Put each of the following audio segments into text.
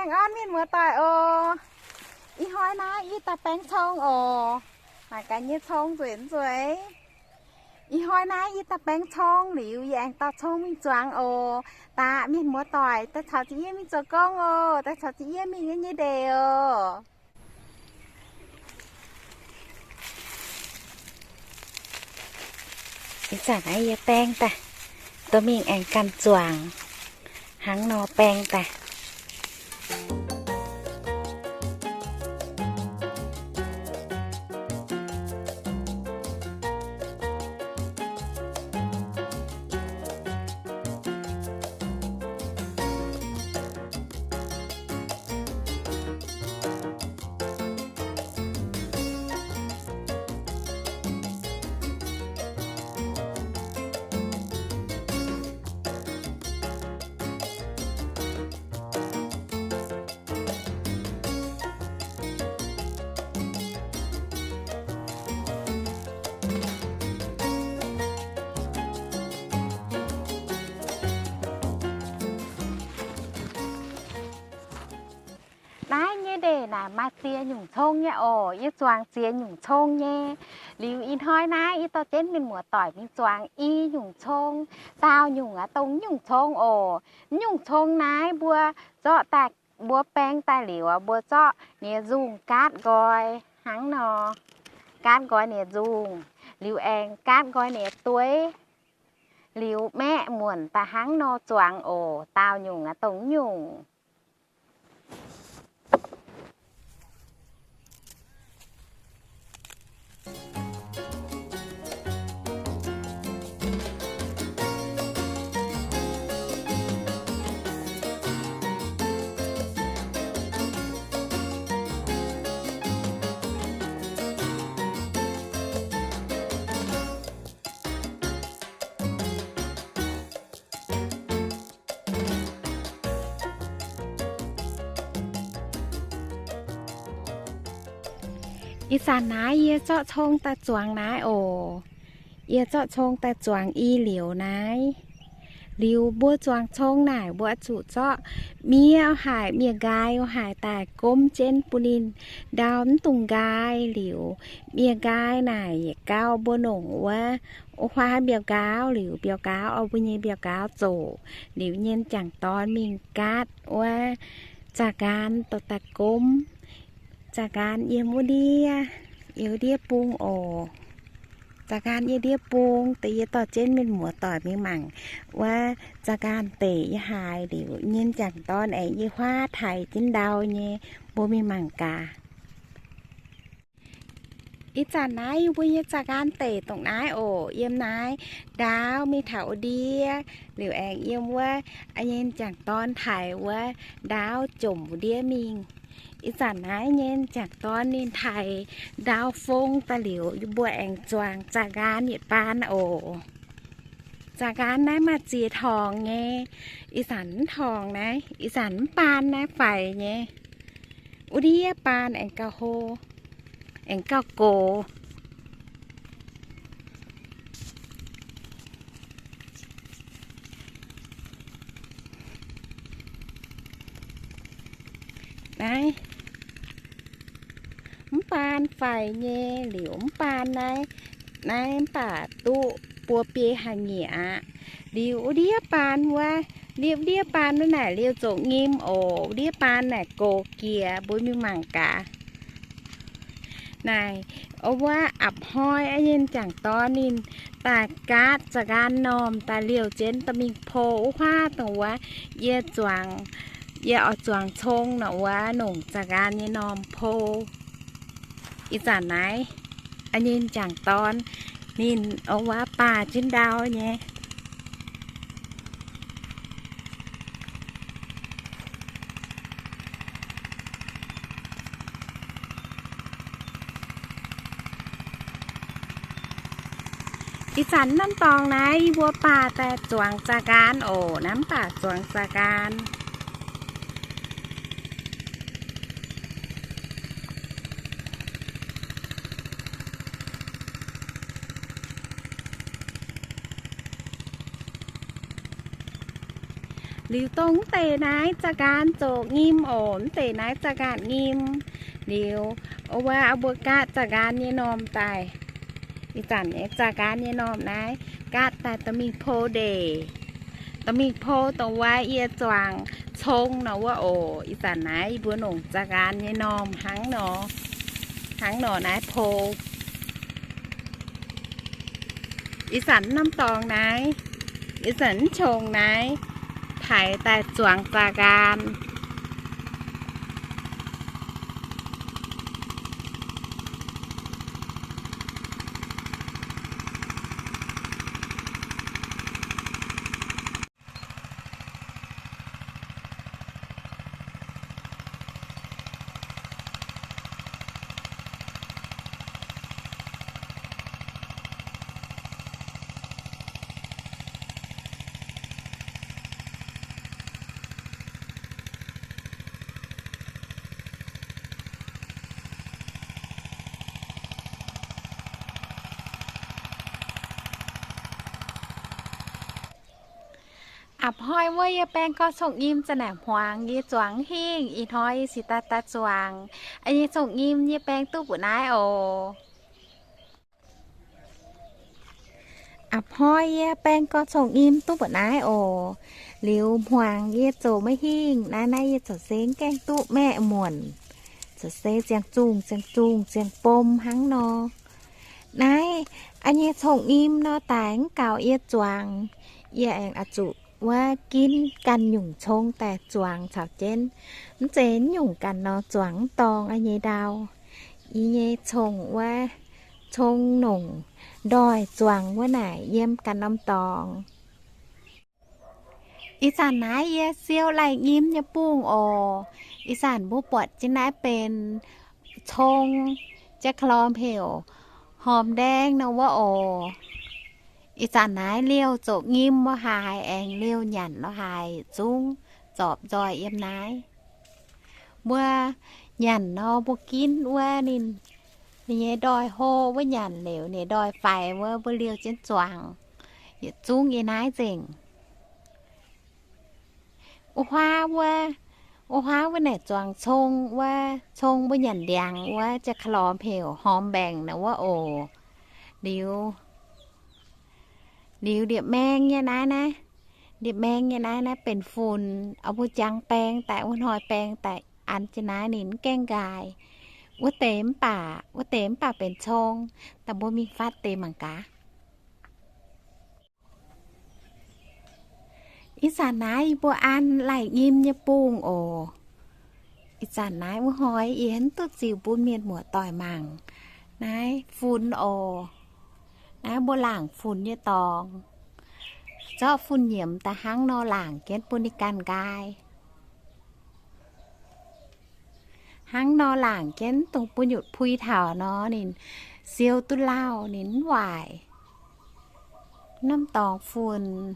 Aav, mienh muoz-doic oc. Ih hnoi naaiv yie daaih baeng cong oc. Mangc gaax nyei cong nzueic nzueic. Ih hnoi naaiv yie daaih baeng cong liuz, yie aengx dorh cong mingh zuangx oc. Daaih mienh muoz-doic daaih caux jienv yie mingh zoux gong oc. Daaih caux jienv yie mingh nyei ndeic oc. Ih zanc naaiv yie baeng daaih, dorh mingh aengx ganh zuangx. Hnangv nor baeng daaih. Naaiv nyei ndeic naaic maaih ziex nyungc cong nyei oc. Yie zuangx ziex nyungc cong nyei. Liuz ih hnoi naaiv yie dorh jienv mienh muoz-doic mingh zuangx i nyungc cong. Daauh nyungc aqv, dongh nyungc cong oc. Nyungc cong naaiv mbuo zorqv daaih, mbuo baeng daaih liuz, mbuo zorqv ninh nyei nzungh gaatv nqoi hnangv nor. Gaatv nqoi ninh nyei nzungh, liuz aengx gaatv nqoi ninh nyei dueiv, liuz maeqv muonc daaih hnangv nor zuangx oc. Daauh nyungc aqv, dongh nyungc. Ih zanc naaiv yie zorqv cong daaih zuangx naaiv oc. Yie zorqv cong daaih zuangx i liuz naaiv. Liuz mbuo zuangx cong naaic mbuo zuqc zorqv miev haaic miev-nqaai haaic daaih gomv jienv bun ninh ndau mv dungx nqaai liuz. Miev-nqaai naaic yietc gau mbuo nongc wuov, wuov huaav mbiauh nqaauv liuz, mbiauh nqaauv oix mbuo nyei mbiauh nqaauv zoqc liuz nyei jangc dorn mingh gaatv wuov za'nqaan dorh daaih gomv. Za'nqaan yiem wuov ndiev, yiem wuov ndiev bung oc. Za'nqaan yiem ndiev bung, deix yie dorh jienv mienh muoz-doic mingh mangc wuov za'nqaan deic yiem haaix liuz nyei jangc dorn aengx yiem huaav taaih jienv ndau nyei, mbuo mingh mangc gaax. Ih zanc naaiv yie mbuo nyei za'nqaan deic dongh naaiv oc. Yiem naaiv ndaauv mingh taux wuov ndiev, liuz aengx yiem wuov nyei jangc dorn taaih wuov ndaauv jomc wuov ndiev mingh. Ih zanc naaiv nyei jangc dorn ninh taaih ndau fong daaih liuz, yie mbuo aengx zuangx za'nqaan yietc baan oc. Za'nqaan naaiv maaih ziex torngx nyei. Ih zanc mv torngx naaiv, ih zanc mv baan naaiv faix nyei. Wuov ndiev baan aengx gauh hlo, aengx gauh gox. Naaiv mv baan faix nyei liuz mv baan naaiv, naaiv mv baac duqv buo biei hlaax nyieqc aqv. Liuz wuov ndiev baan wuov, ndiev, ndiev baan wuov naaic liouh zoqc nyim oc. Wuov ndiev baan naaic gox jiex, mbuo mingh mangc gaax. Naaic, wuov apc hnoi nyei jangc dorn ninh daaih gaatv za'nqaan normh daaih liouh jienv dorh mingh po wuov huaav dongh wuov yie zuangx, yie oix zuangx cong nor wuov nongc za'nqaan nyei normh po. Ih zanc naaiv nyei jangc dorn ninh wuov baac jienv ndau nyei. Ih zanc norm dorngx naaiv yie mbuo baac daaih zuangx za'nqaan oc. Naaiv mv baac zuangx za'nqaan. Liuz dongh mv deix naaiv za'nqaanc zoqc nyim oc. Mv deix naaiv za'nqaanc nyim. Liuz wuov mbuo gaatv za'nqaanc nyei normh daaih. Ih zanc nyei za'nqaanc nyei normh naaiv gaatv daaih dorh mingh pou ndeic. Dorh mingh pou dongh wuov yie zuangx cong nor wuov oc. Ih zanc naaiv yie mbuo nongc za'nqaanc nyei normh hnangv nor, hnangv nor naaiv pou. Ih zanc norm dorngx naaiv, ih zanc mv qongx naaiv, taaix daaih zuangx za'nqaanc. A'hnoi wuov yie baeng gorx cong-nyim za'naaic hmuangx, yie zuangx hingh. Ih hnoi yie cingx daaih daaih zuangx. Yie nyei cong-nyim yie baeng duqv mbu'naaiv oc. A'hnoi yie baeng gorx cong-nyim duqv mbu'naaiv oc. Liuz hmuangx yie zoux maiv hingh. Naaiv, naaiv yie zoux se mv gaengh duqv maeqv muonc, zoux se ziangh zungh ziangh zungh ziangh bom hnangv nor. Naaiv yie nyei cong-nyim nor daaih mv gaux yie zuangx, yie aengx oix zuqc wuov ginv ganh nyungc cong daaih zuangx caux jienv. Mv zeiz nyungc ganh nor zuangx mv dorngx yie nyei ndau. Yie nyei cong wuov, cong nongc ndoih zuangx wuov naaic yiem ganh norm dorngx. Ih zanc naaiv yie siou lai-nyim nyei bungh oc. Ih zanc mbuo buatc jienv naaiv benx cong, jaa-klorm heuc horm ndaeng nor wuov oc. Ih zanc naaiv liouh zoqc nyim wuov haaix, aengx liouh nyanc wuov haaix, zungv zorpc nzoih yiem naaiv. Mbuo nyanc nor, mbuo ginv wuov ninh, ninh nyei ndoih hlo wuov nyanc liuz, ninh ndoih faix wuov, mbuo liouh jienv zuangx, yietc zungv yiem naaiv nzengc. Wuov huaav wuov, wuov huaav wuov naaic zuangx cong wuov, cong mbuo nyanc ndiangx wuov, jaa-klorm heuc horm mbaengc naaic wuov oc. Liuz, liuz ndie-maeng nyei naaiv, naaiv ndie-maeng nyei naaiv, naaiv benx funx. Oix mbuo jangx baeng daaih, wuov hnoi baeng daaih an jienv naaiv ninh mv gaengh nqaai. Wuov deix mv baac, wuov deix mv baac benx cong, daaih mbuo mingh fatv deix mangc gaax. Ih zanc naaiv yie mbuo an lai-nyim nyei bungh oc. Ih zanc naaiv wuov hnoi yie mv duqv ziux bun mienh muoz-doic mangc. Naaiv funx oc. Naaiv mbuo laangc funx nyei dorngx. Zorqv funx nyiemz daaih hnangv nor laangc jienv bun ninh ganh nqaai. Hnangv nor laangc jienv dongh bunyutc pui taux nor, ninh siou duqv lauh, ninh mv waaic. Norm dorngx funx.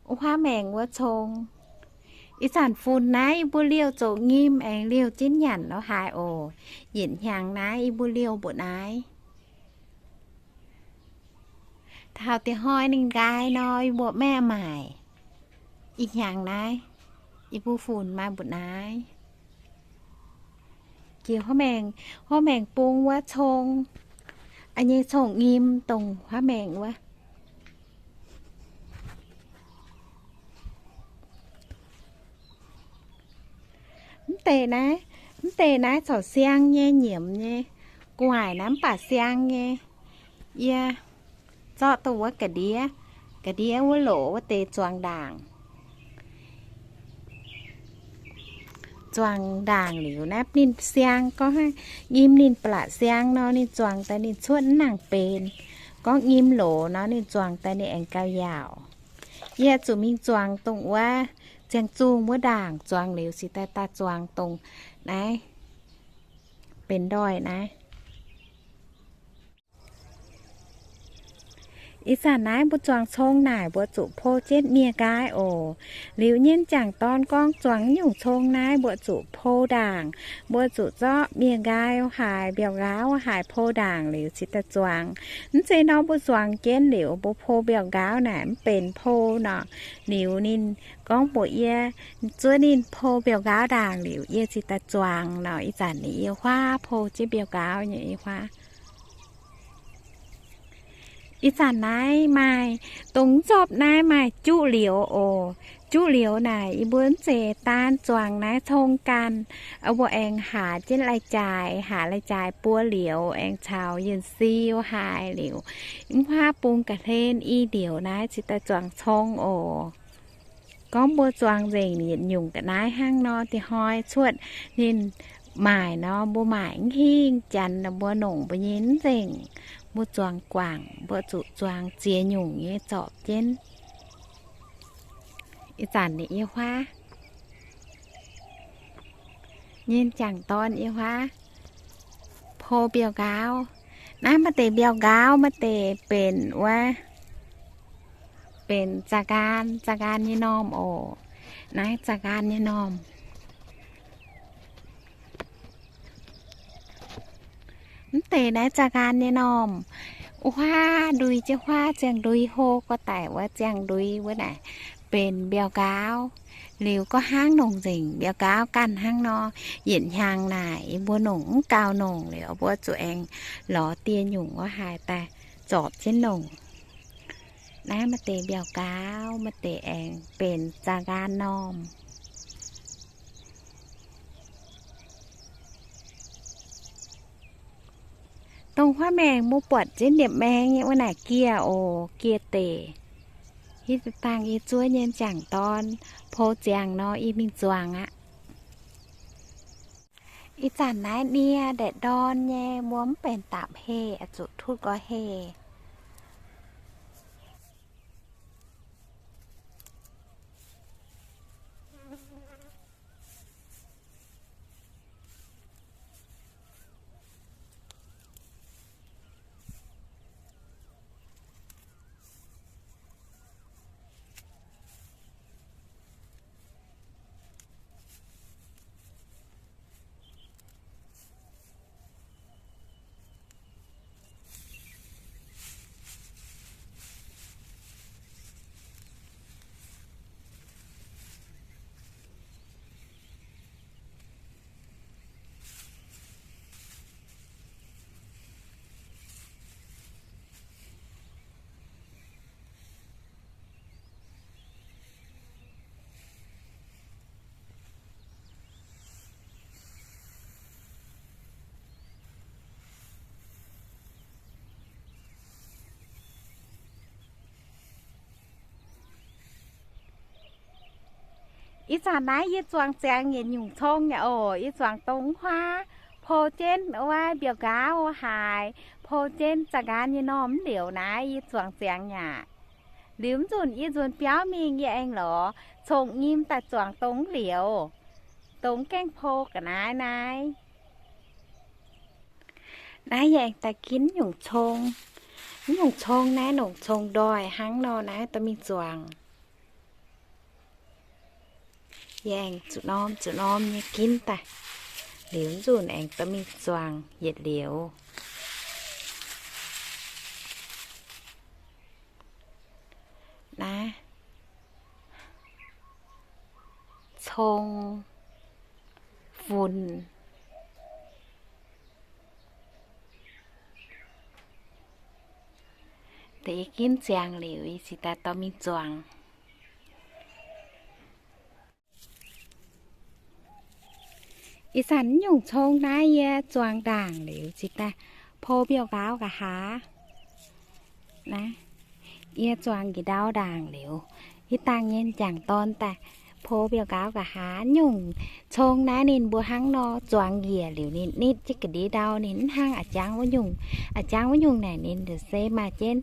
Wuov huaav maengx wuov cong. Ih zanc funx naaiv yie mbuo liouh zoqc nyim aengx liouh jienv nyanc nor haaix oc. Yietc hnyangx naaiv yie mbuo liouh mbu'naaiv. Taux diex hnoi ninh nqaai nor, yie mbuo maiv maaic. Ih hnyangx naaiv, yie mbuo funx maaih mbu'naaiv. Jiex huaav maengx, huaav maengx bung wuov cong, nyei cong-nyim dongh huaav maengx wuov. Mv deix naaiv, mv deix naaiv corc siang nyei, nyiemz nyei. Gu'nguaaic naaiv mv baac siang nyei. Yie zorqv dongh wuov ga'ndiev, ga'ndiev wuov loc wuov deix zuangx ndaangc. Zuangx ndaangc liuz naaiv ninh siang, gorngv nyim ninh ba'laqc siang nor, ninh zuangx daaih ninh cuotv mv nangc benx. Gorngv nyim loz nor, ninh zuangx daaih ninh aengx gauh yaauc. Yie zuqc mingh zuangx dongh wuov ziangh zungh wuov ndaangc, zuangx liuz cingx daaih daaih zuangx dongh naaiv benx ndoih naaiv. Ih zanc naaiv mbuo zuangx cong naaic mbuo zuqc po jienv miev nqaai oc. Liuz nyei m'jangc dorn gorngv zuangx nyungc cong naaiv mbuo zuqc po ndaangc, mbuo zuqc zorqv miev nqaai haaix mbiauh nqaauv haaix po ndaangc liuz cingx daaih zuangx. Mv zeiz nor mbuo zuangx jienv liuz mbuo po mbiauh nqaauv naaic mv benx po nor. Liuz ninh gorngv mbuox yie, zuov ninh po mbiauh nqaauv ndaangc liuz yie cingx daaih zuangx nor. Ih zanc ninh yie huaav po jienv mbiauh nqaauv nyei yie huaav. Ih zanc naaiv maaih dongh mv zorpv naaiv maaih juqv liouz oc. Juqv liouz naaic yie mbuo mv zeiz daan zuangx naaiv cong ganh, mbuo aengx haaix jienv lai-jaaix, haaix lai-jaaix buo liouz aengx caux yienh siu haaix liuz, mv huaav bung ga'hlen i liouz naaiv cingx daaih zuangx cong oc. Gorngv mbuo zuangx nzengc yietc nyungc ga'naaiv hnangv nor, diex hnoi cuotv ninh maaic nor mbuo maaic mv hingh, janx mbuo nongc mbuo nyei mv nzengc. Mbuo zuangx guangc mbuo zuqc zuangx ziex nyungc nyei zorpc jienv. Ih zanc ninh yie huaav nyei m'jangc dorn yie huaav po mbiauh nqaauv. Naaiv maaih deix mbiauh nqaauv maaih deix benx wuov, benx za'nqaan, za'nqaan nyei normh oc. Naaiv za'nqaan nyei normh. Mv deix naaiv za'nqaan nyei normh, wuov huaav ndui jienv huaav ziangh ndui hlo gorx daic wuov ziangh ndui wuov naaic benx mbiauh nqaauv. Liuz gorngv hnangv nongc nzengc mbiauh nqaauv ganh hnangv nor, yietc hnyangx naaic yie mbuo nongc mv gaux nongc liuz mbuo zuqc aengx lorz dieh nyungc wuov haaix daaih zorpc jienv nongc. Naaiv maaih deix mbiauh nqaauv, maaih deix aengx benx za'nqaan normh. Dongh huaav maengh mbuo buatc jienv liepc maengx nyei wuov naaic gieh oc, gieh deic. Hitv dangh yie zuov nyei m'jangc dorn po ziangx nor, yie mingh zuangx aqv. Ih zanc naaiv nie ndaeqc ndorn nyei, mbuo mv benx dapc heh, oix zuqc tutv nqoi heh. Ih zanc naaiv yie zuangx ziangx yietc nyungc cong yaac oc. Yie zuangx dongh huaav po jienv wuov mbiauh nqaauv haaix, po jienv za'nqaan nyei normh mv liouc naaiv yie zuangx ziangx yaac. Liuz mv nzunc yie nzuonx biauv mingh yie aengx lorz cong nyim daaih zuangx dongh liouc, dongh gaengh po ga'naaiv naaiv. Naaiv yie aengx daaih ginv nyungc cong. Nyungc cong naaiv nongc cong ndoih hnangv nor naaiv dorh mingh zuangx. Yie aengx zuqc norm zuqc norm nyei ginv daaih. Liuz nzunc aengx dorh mingh zuangx yietc liuz. Naaiv cong funx. Deix ginv ziangx liuz, yie cingx daaih dorh mingh zuangx. Ih zanc nyungc cong naaiv yie zuangx ndaangc liuz cingx daaih po mbiauh nqaauv nqa'haav. Naaiv, yie zuangx njiec ndau ndaangc liuz, hitv dangh nyei m'jangc dorn daaih po mbiauh nqaauv nqa'haav. Nyungc cong naaiv ninh mbuo hnangv nor zuangx njiec liuz ninh nitv jienv ga'ndiev ndau, ninh mv hnangv a'jangv wuov nyungc. A'jangv wuov nyungc naaic ninh se maaih jienv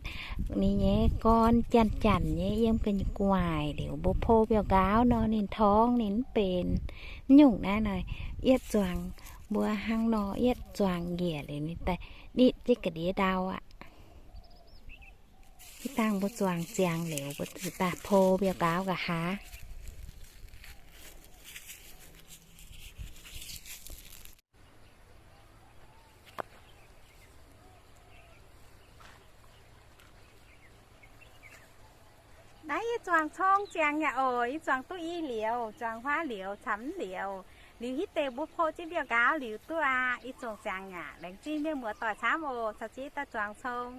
ninh nyei gorn janx-janx nyei yiem gu'nguaaic liuz mbuo po mbiauh nqaauv nor ninh torngv ninh mv benx. Nyungc naaiv nor yietv zuangx mbuo hnangv nor yietv zuangx njiec liuz ninh daaih nitv jienv ga'ndiev ndau aqv. Ih dangh mbuo zuangx ziangx liuz, mbuo zuqc daaih po mbiauh nqaauv nqa'haav. Naaiv yie zuangx cong ziangx yaac oc. Yie zuangx duqv i liuz, zuangx huaav liuz, camv liuz. Liuz hitv deix mbuo po jienv mbiauh nqaauv liuz duqv aqv. Ih zungh ziangx yaac laengz zingh mienh muoz doic camv oc. Caux jienv daaih zuangx cong.